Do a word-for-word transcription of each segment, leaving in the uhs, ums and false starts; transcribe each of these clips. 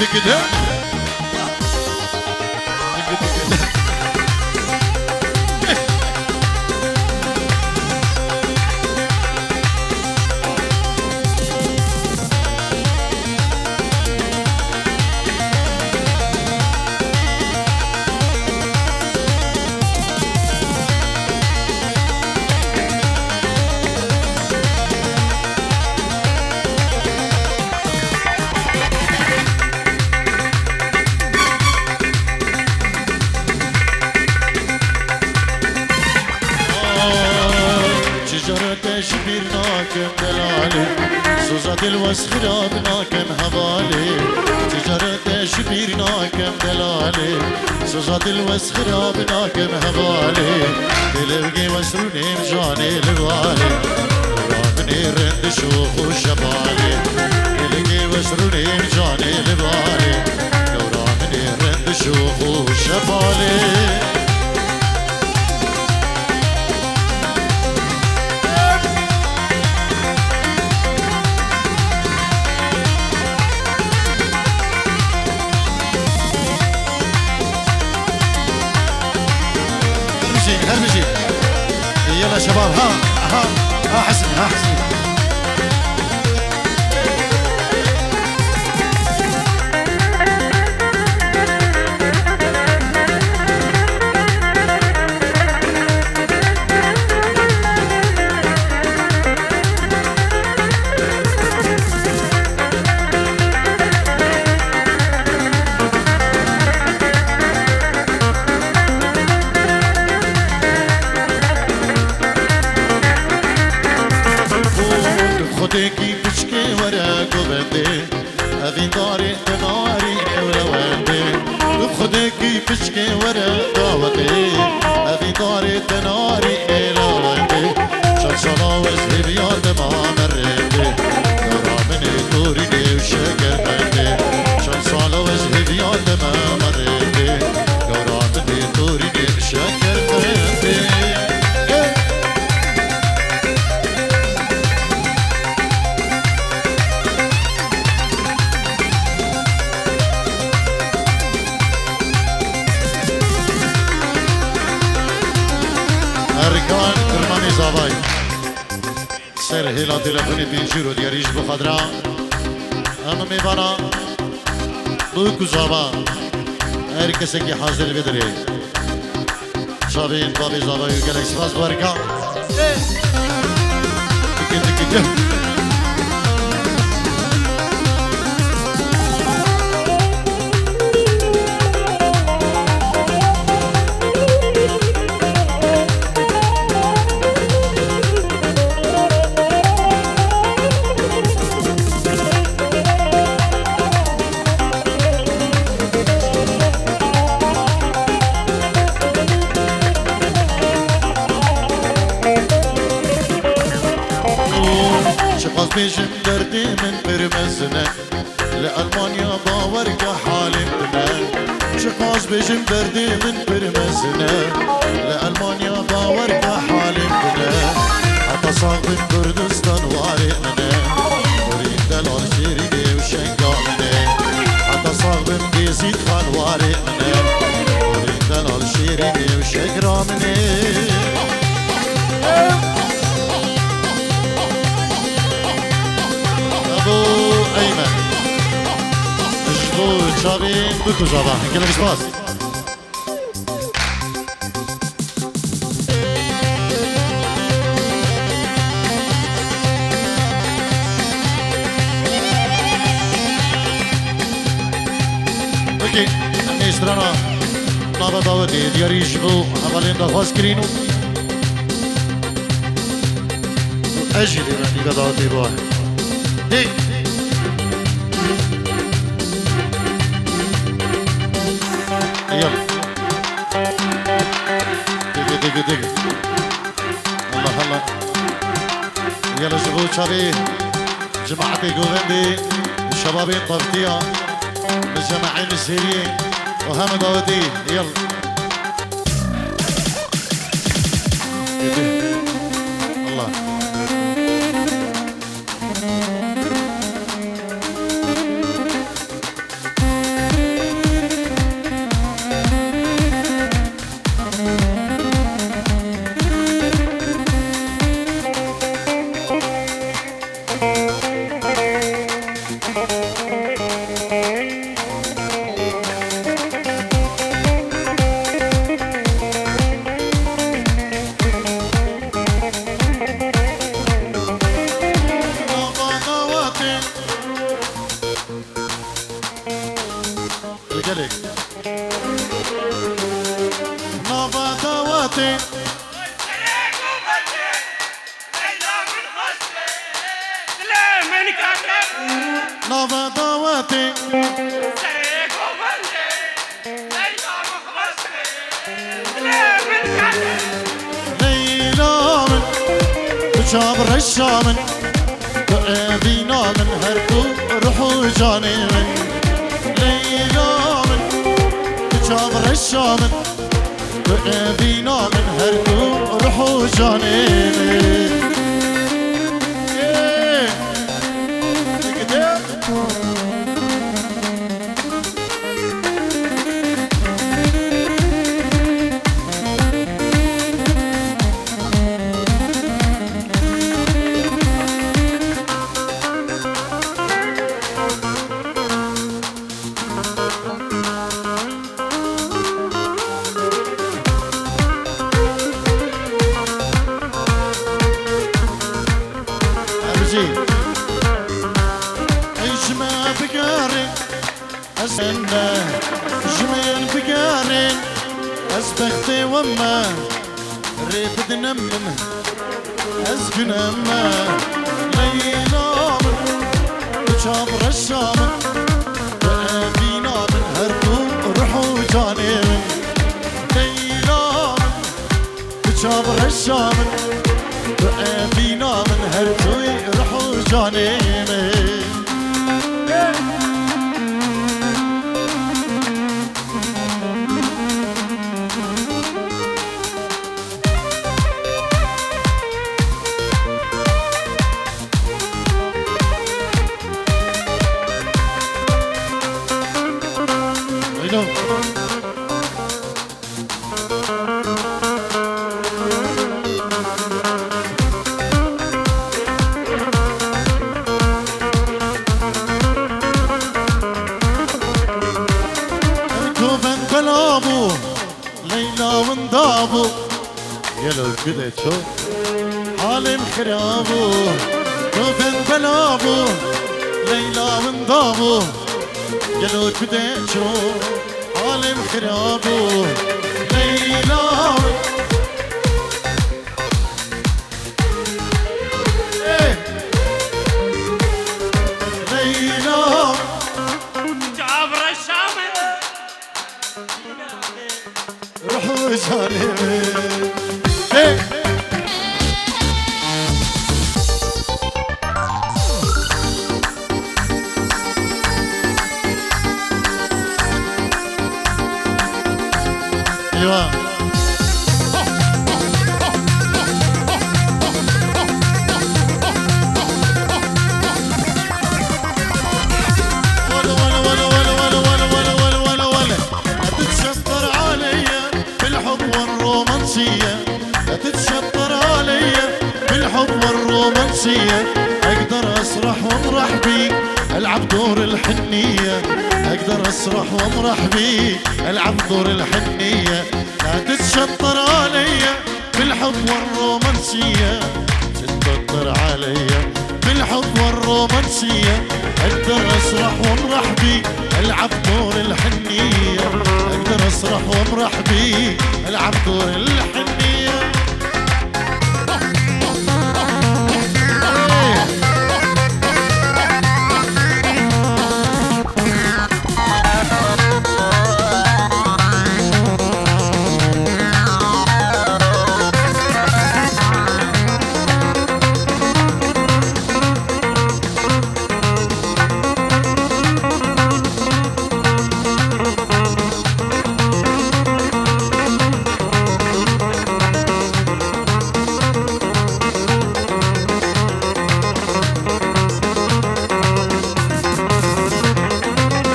Digide. Çi cara te ji bîr nakim delalê, soza dil wes xirab nakim hevalê. Çi cara te ji bîr nakim delalê, soza dil wes xirab nakim hevalê. Dilê wigê wes rûnê canê li balê. Rabinê rindiş û xweş hevalê. Dilê wigê wes rûnê canê li balê. Rabinê rindiş û xweş hevalê. Her bijî, her bijî. Yala şebab, ha, ha, ha Hesnî, ha Hesnî. Xwedekî piçkê were govendê, evîndarê te narî ewlewendê. Tu xwedekî piçkê were dawetê, evîndarê te narî êlewendê. Çend sala wez hêviya te ma merendê, gora min ê torînê û şekermendê. Çend sala wez hêviya te ma merendê, gora min ê torînê û şekermendê. Erkan Kurmanê Zavay. Ser hêla telefonê pêncî ro diyarî ji bo xatira em mêvana Bûk û Zava. Her kesekî hazir vê derê. Çavên bavê Zavayê gelek spas berka. Tiki tiki tiki. Çiqas bêjim derdê min pir mezin e. Li Elmanya bawer ke halê min tune. Çiqas bêjim derdê min pir mezin e. Li Elmanya bawer ke halê min tune. Heta sax bin Kurdistan warê min e. Kurî delal şêrînê û şenga min e. Heta sax bin Êzîd Xan warê min e. Kurî delal şêrînê û şegra min e. Ebu Eymen. Ji bo çavên Bûk û Zava. Gelek spas. Peki, em ê strana nava dawetê diyarî ji bo hevalên daxwaz kirîn û û ez jî lê me nîve dawetê bû. Hey! Yalla. Digi, digi, digi. Allah, Allah. Yalla ji bo çavê cemaetê govendê, şebabê tevtiya, li cemaê Misêriyê û heme dawetî. Yalla. Allah. Nava dawetê. Leyla min, tu çav reşa min, tu evîna min, her tu ruh û canê min. Leyla min, tu çav reşa min, tu evîna min, her tu ruh û canê min. Ê, digide. Ebicî. Ey ji me bigerê, ez me, ji me yên bigerê, ez bextê we me, rê bidine min, ez gune me. Leyla min, tu çav reşa min, tu evîna min, her tu ruh û canê min. Leyla min, tu çav reşa min, tu evîna min, her tu yî ruh û canê min. Haylo. Kovend bela bû, Leyla winda bû. Gelo gide ço, halê min xira bû. Kovend bela bû, Leyla winda bû. Gelo gide ço, halê min xira bû. Leyla. Ê! Leyla. Çav reşa min. Ruh û canê min. Ê! Eywa. Wele, wele, wele. Etitşetter aleyye bil hub ve romansiye. لا تتشطر عليا بالحب والرومانسية. أقدر أسرح وأمرح بيك، ألعب دور الحنية. أقدر أسرح وأمرح بيك، ألعب دور الحنية. لا تتشطر عليا بالحب والرومانسية. تتشطر عليا بالحب والرومانسية. أقدر أسرح وأمرح بيك، ألعب دور الحنية. أقدر أسرح وأمرح بيك، ألعب دور الحنية.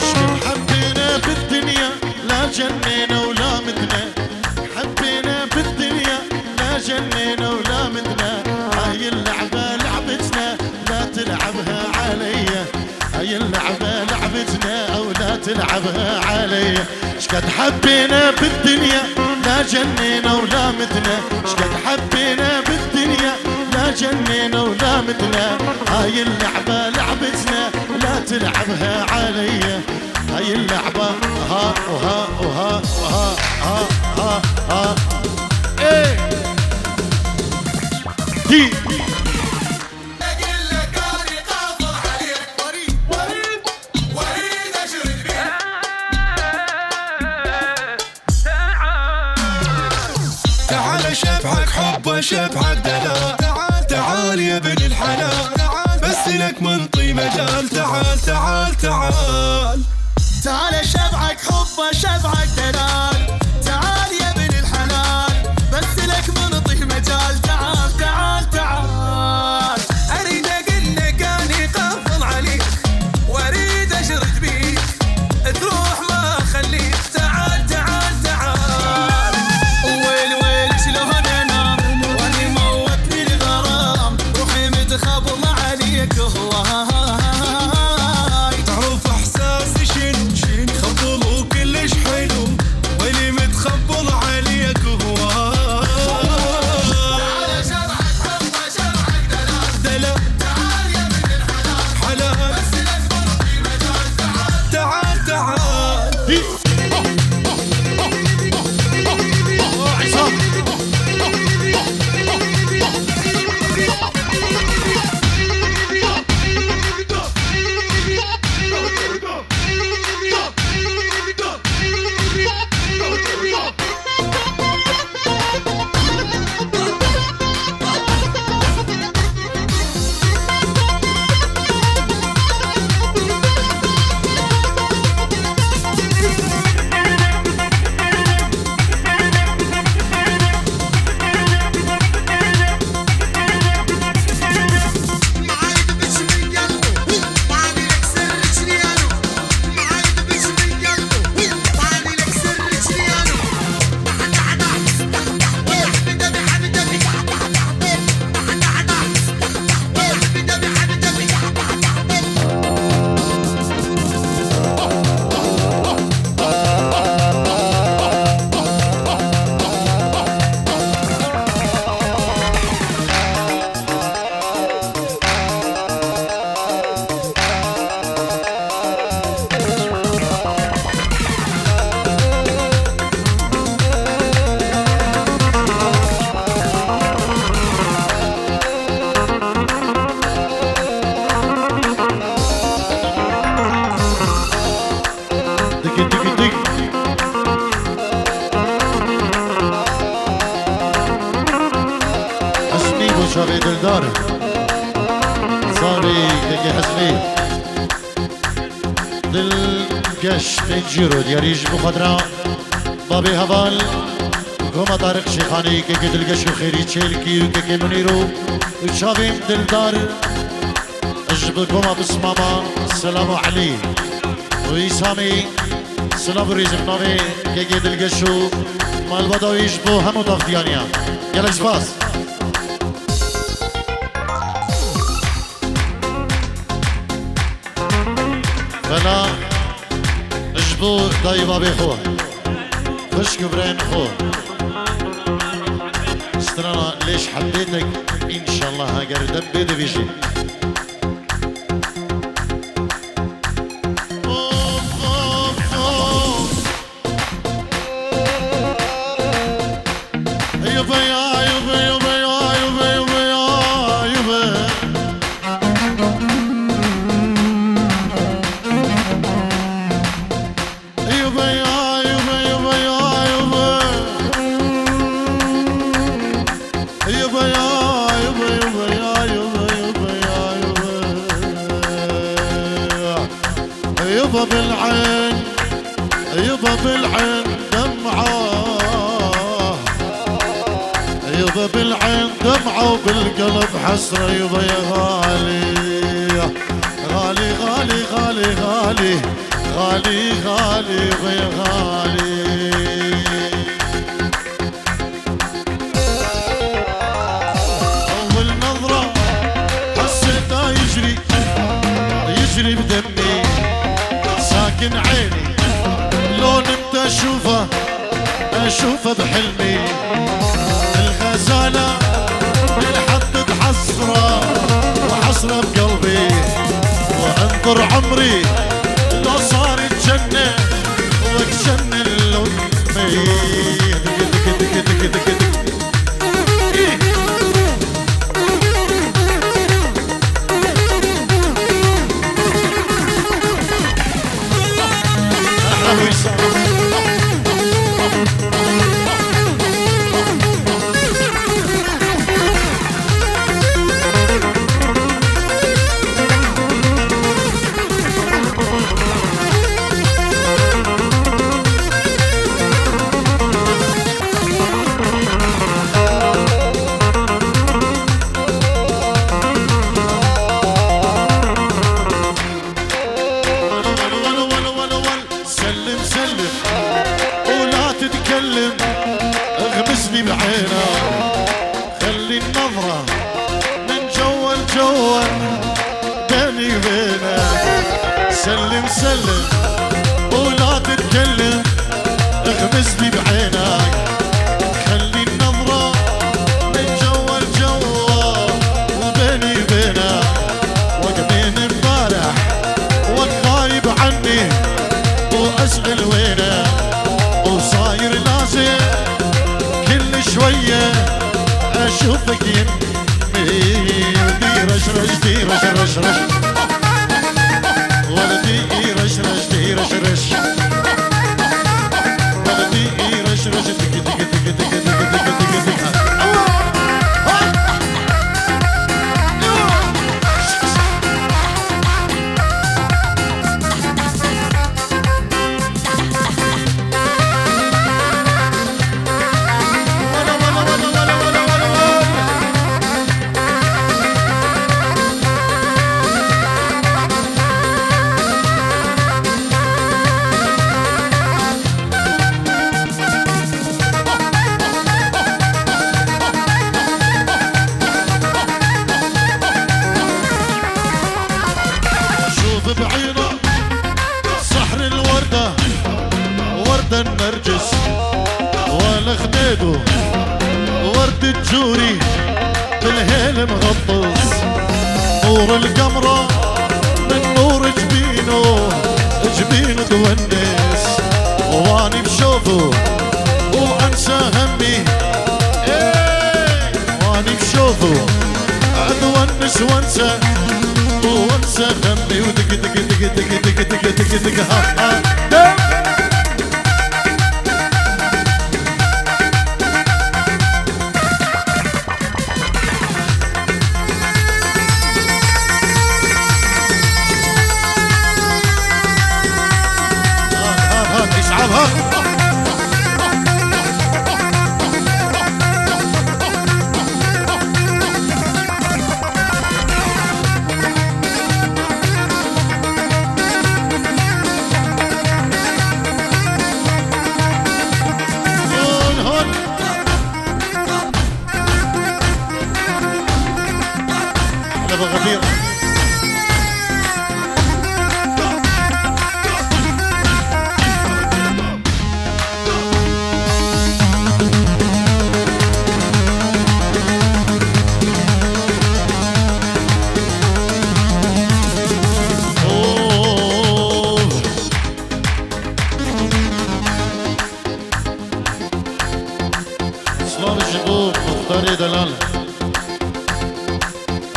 شكون حبينا بالدنيا، لا جنينا ولا متنا. حبينا بالدنيا، لا جنينا ولا متنا. هاي اللعبة لعبتنا، لا تلعبها عليا. هاي اللعبة لعبتنا، ولا تلعبها عليا. شكد حبينا بالدنيا، لا جنينا ولا متنا. شكد حبينا بالدنيا، لا جنينا ولا متنا. هاي اللعبة لعبتنا، لا تلعبها عليا. هاي اللعبة ها وها وها ها ها ها. ايه. دي. شبعك دلال، تعال، تعال يا ابن الحلال، تعال، بس لك منطي مجال، تعال، تعال، تعال. تعال شبعك حبه، شبعك دلال، تعال يا ابن الحلال، بس لك منطي مجال، تعال، تعال، تعال. أريد أقول لك أني قافل عليك، وأريد أشرد بيك، تروح ما أخليك. تعال، تعال، تعال. ويل، ويل، شلون أنام وأني موتني الغرام، روحي متخبل عليك هواي. تعرف إحساسي شنو؟ شنو؟ خبل وكلش حلو، وأني متخبل عليك هواي. تعال شرعك حبة، شرعك دلال. دلال. تعال يا ابن الحلال. حلال. بس لك مرة في مجال. تعال، تعال، تعال. Digi, digi, dig. Hesnî bo çavê Dildar. Zarî kekê Hesnî. Dilgeş Pencîro diyarî ji bo xwe dira babê heval Goma Tariq Şêxanî, kekê Dilgeş û Xêrî Çêlkî û kekê Munîro û çavên Dildar. Ji bo Goma Bismama, Selam û Elî û Îsamî, silav û rêzim navê kekê Dilgeş û malbata wî ji bo hemû taftiyaniya. Gelek spas. Vela ji bo dayî babê xwe, xwişk û birayên xwe. Strana lêş hebêtek, înşallah, heger dem bê divîjî. يبا بالعين، يبا بالعين دمعة، يبا بالعين دمعة وبالقلب حسرة يبا يا غالي، غالي، غالي، غالي، غالي، غالي، غالي، يبا يا غالي. أول نظرة حسيتها يجري، يجري بدمي، ساكن عيني، لو نمت أشوفه، أشوفه بحلمي. الغزالة انحطت حسرة، وحسرة بقلبي، وانطر عمري لو صار الجنة، وقت جنة الأمي. دق، دق، دق، دق، دق، دق. بيني وبينك، سلم سلم ولا تتكلم، اغمز لي بعينك، خلي النظرة من جوا لجوا، وبيني وبينك، وقت من امبارح وقت غايب عني، واسأل وينك، وصاير لازم كل شوية اشوفك يمي. دي رش رش، دي رش رش رش. ولدي رش رش، دي رش رش. ولدي رش رش، دق دق دق دق دق دق دق دق. شوف بعينه سحر الوردة، وردة النرجس، ولا خديدو، ورد الجوري، بالهيل مغطس، نور القمرة من نور جبينه، جبين تونس، واني بشوفه وانسى همي. إيه. واني بشوفه اتونس وانسى، وانسى همي ودق دق دق دق دق دق دق دق، ها، ها. هات، هات، هات، إسعاف، هات. هون، هون. حلبة غفيرة. أوه. Slavê ji bo muxtarê delal.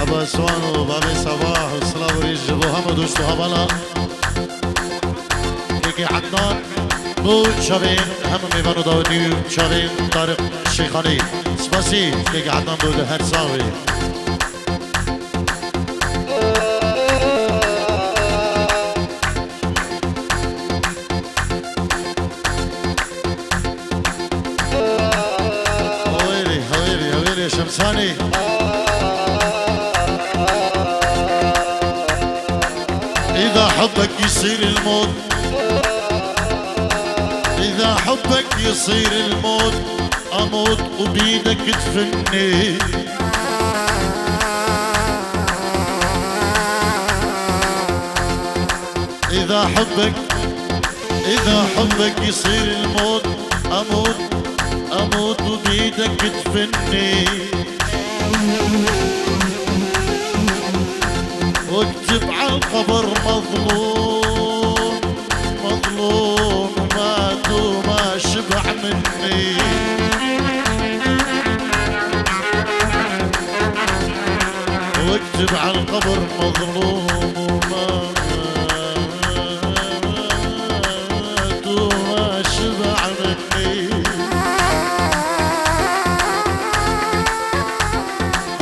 Eba Sowan û bavê Sabah û silav û rêz ji bo hemû dost û hevala. Kekê Ednan bo çavên hemû mêvan û dawetî û çavên Tariq Şêxanî. Spasî kekê Ednan bo de her sax bî. هويلي، هويلي، هويلي يا شمساني. إذا حبك يصير الموت، إذا حبك يصير الموت، أموت وبيدك تفني. إذا حبك، إذا حبك يصير الموت، أموت، أموت وبيدك تفني. واكتب عالقبر مظلوم، مظلوم مات وما شبع مني. واكتب عالقبر مظلوم وما مات وما شبع مني.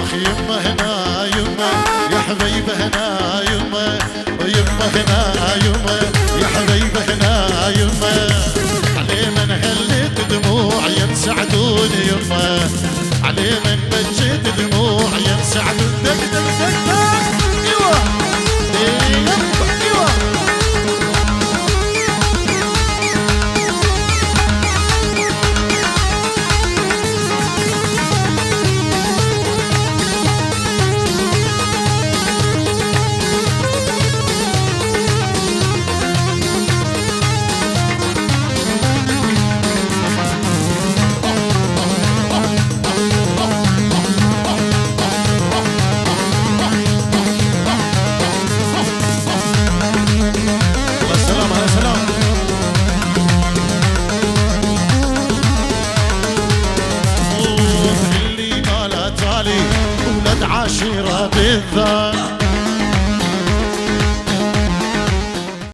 أخ يمه هنا يمه، يا حبيبه هنا يمه، ويمه هنا يمه، يا حبيبه هنا يمه. علي من هلت دموع يا مسعدون يمه. علي من بجيت دموع يا مسعد. دق، دق، دق، دق. ايوه. ايوه، ايوه. ولد عشيرة بالذات.